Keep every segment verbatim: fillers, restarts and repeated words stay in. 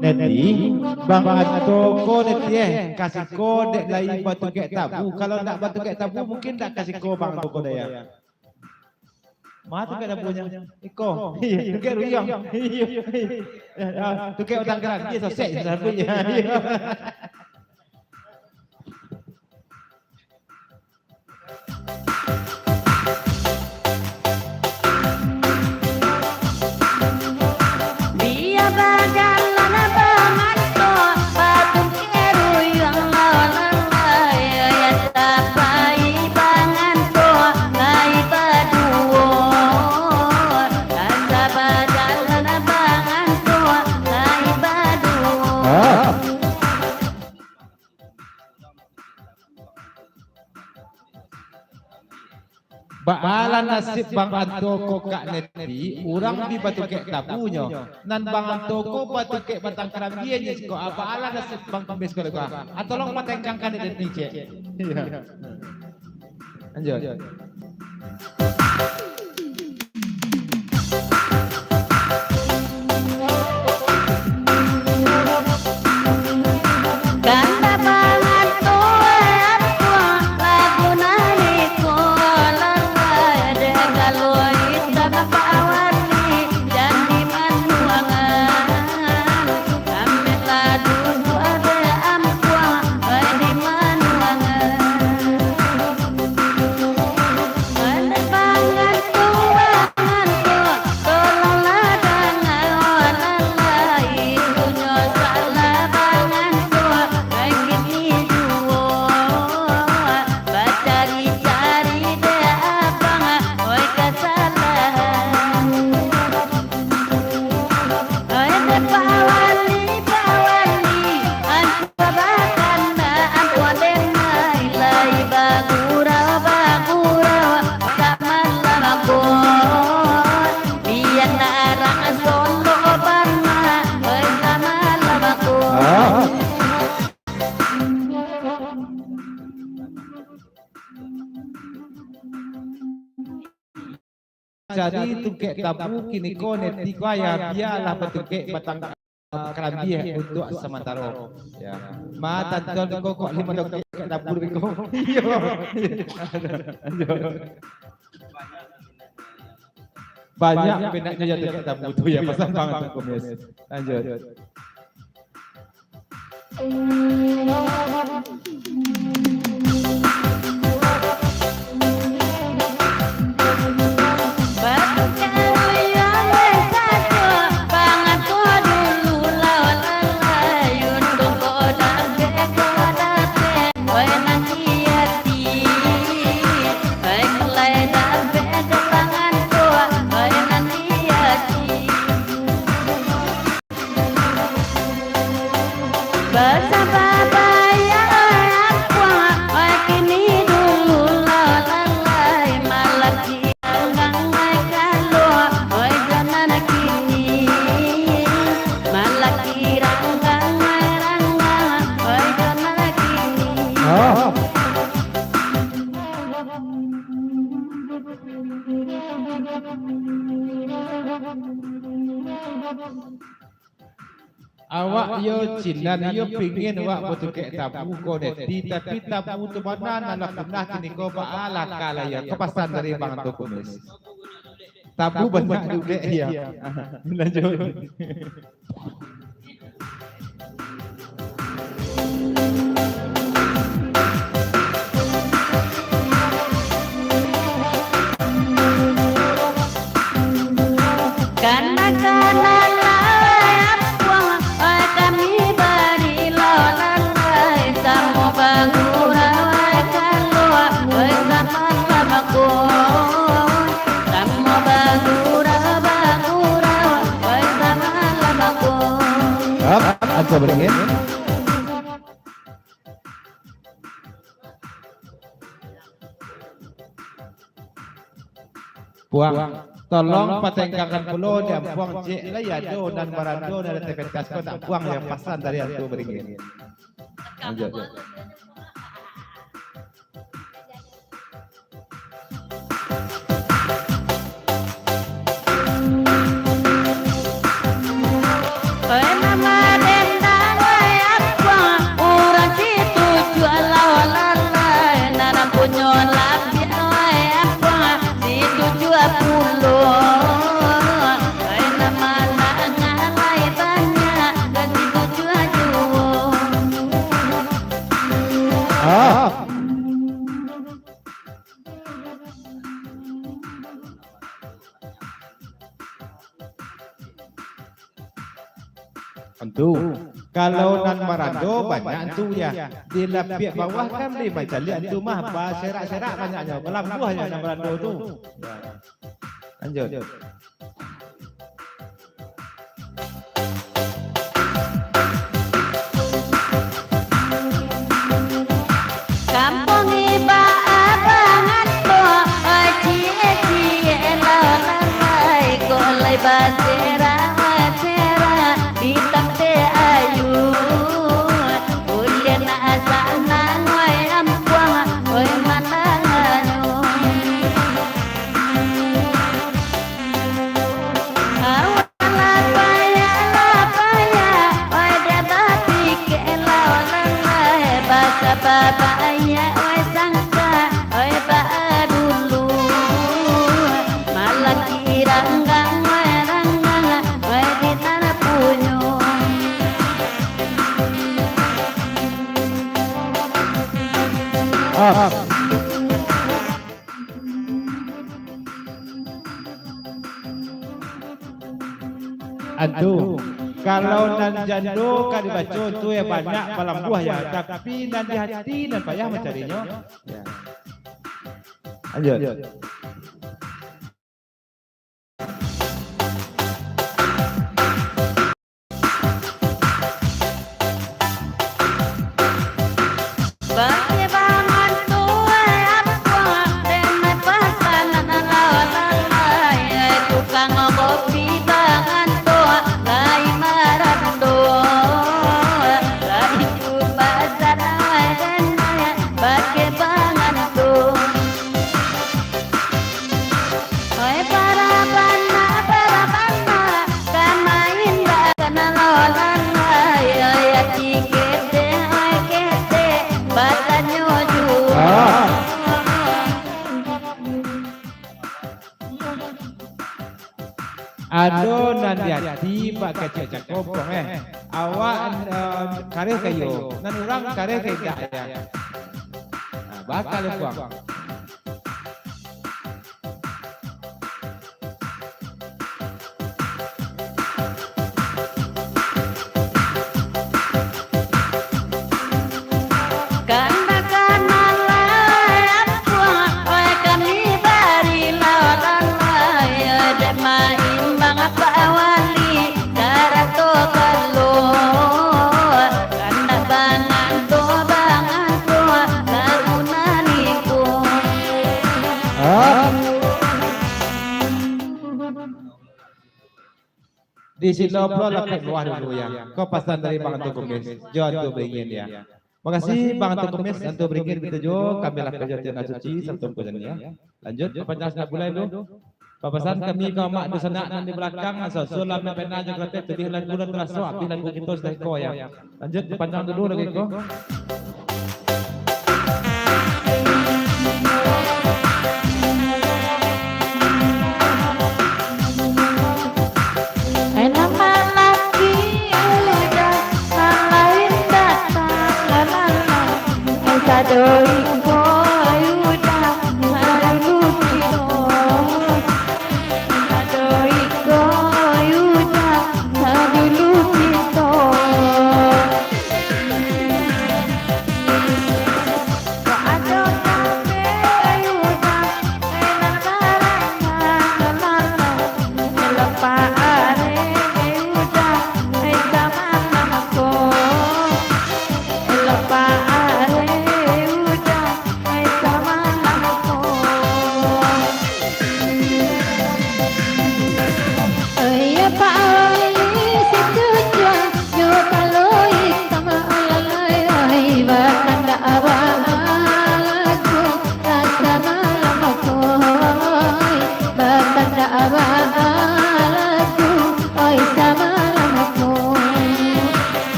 Neti, Bang Anto ko neti, eh, ka siko dek lai batungkek tabu. Kalau ndak batungkek tabu, mungkin ndak ka siko Bang Anto ko daya. Ma tungkek tabunyo? Iko. Iyo, tungkek ruyuang. Iyo. Ah, tungkek batang karambia, sosek, sabuik. Iyo. Bia bajalan banganto, batungkek ruyuang lawan lai, tapai banganto lai baduo, asa bajalan banganto lai baduo. Ah. Baalah nasib Bang Anto ko Kak Neti, urang bi batungkek tabunyo, nan Bang Anto ko batungkek batang karambianyo siko, baalah nasib Bang Kumis ko dek ah. Ah, tolong patengkangkan dek Neti cek. Iyo. Lanjut. Kanda banganto, eh, ampuang, lagu nari ko lalai, dek galo itam bawani, jan dimanuangan. Ambiaklah duduak dek ampuang, eh, dimanuangan. Sabakana ampuang den ai, lai bagurau-bagurau samalam ko. Bia nak arang sondok bana, oi, samalam ko. Ah. Cari tungkek tabu kiniko, Neti ko, yo, bialah batungkek batang, eh, karambia untuak samantaro. Yo. Ma, tantu ko kok limo tungkek tabu ko. Iyo. Lanjut. Banyak minaknyo jatuah tungkek tabu tu, yo, pasal Bang Kumis. Lanjut. Basabab baiak, oi, ampuang, oi, kini dulu lo lalai, malaki ranggang, oi, kaluak, oi, jaman kini. Malaki ranggang, oi, ranggang, oi, jaman kini. Oh. Awak yo cinan, yo pingin awak batungkek tabu ko, Neti, tapi tabu tu bana nan lah punah kiniko, baalah ka lai yo. Ko pasan dari Bang Anto Kumis. Tabu banyak diulek, yo. Lanjut. Kana-kana lai ampuang, oi, kami bari lo lalai, samo bagurau, oi, kaluak, oi, samalam ko. Samo bagurau-bagurau, oi, samalam ko. Up, Anto Beringin. Puang, tolong patengkangkan pulo di ampuang, cek lai ado nan barando nan ado tepet kasko nak puang yang pasan dari Anto Beringin. Lanjut. Ah. Antu, kalau nan marando banyak antu ya. Di lapiak bawah kan di mancaliak antu mah, baserak-serak banyaknyo, balambuah ya nan marando tu. Ya. Lanjut. Kampuang iba abangan ko, ciek-ciek lo lalai ko, lai baserak-serak di tanteh ayu. Ulian asak nangoi ampuang, oi mananganyo. Awak lapayah, lapayah, oi dek bapikek lo lalai, basabab banyak oi sangka, oi baa dulu. Malaki ranggang, oi ranggang, oi dinar punyo. Ah. Antu, kalau nan jando ka dibaco tu ya banyak balambuah ya, tapi nan di hati nan payah mancarinyo. Ya. Lanjut. Oi, parabana, parabana, ka main bakana lo lalai, oi, ati ketek, oi, ketek, batanyo juo. Ah. Ado nan di ati, Pak Kecek Cakopong, eh. Awak, eh, kareh ka iyo, nan urang kareh ka indak, ya. Nah, bakal, ya, Puang. Kandak kanalai ampuang, oi kami bari lalai, oi dek maimbang Pak Wali, karato kalo, kandak banganto, banganto, lagu nan iko. Di siko pulo lapek bawah dulu, ya. Ko pasan dari Bang Anto Kumis, jo Anto Beringin, ya. Makasih Bang Anto Kumis, Anto Beringin, baitu juo kami lapek jo Tiana Suci, sarato Ungku Jani, ya. Lanjut, panjang sanak bulai dulu. Papasan kami ka amak dunsanak nan di balakang, susun lah pena jo karateh, tulis lagu nan taraso, abih lagu kito sudah iko, ya. Lanjut, panjang dulu lagu iko.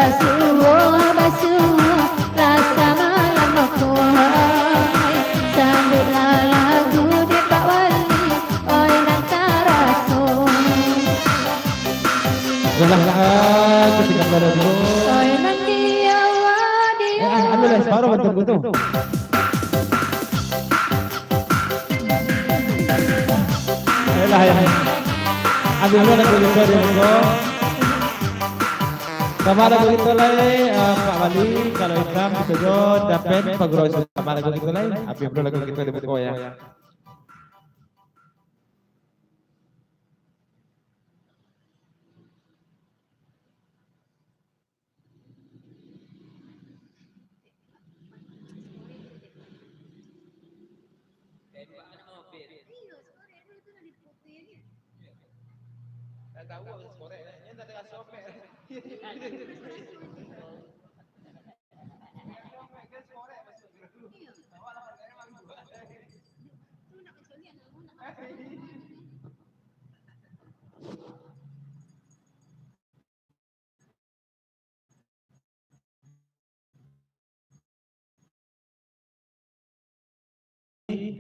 Basuo, basuo, rasa malam bakuai. Sambuiklah lagu dek Pak Wali, oi nan taraso. Sudah lah, kita kembali dulu. Oi nan di awak, di Eh, ah, anu lah, separuh bantu-bantu. Ayolah, ya. Ambil dulu lagu kita di muka. Sama lagu kita lai, eh, Pak Wali, kalau Islam, kita jo, Dapen, Pak Guru Islam. Sama lagu kita lai, ambil dulu lagu kita di muka, ya.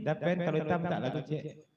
Dapen, kalau Itam tak lagu, cek.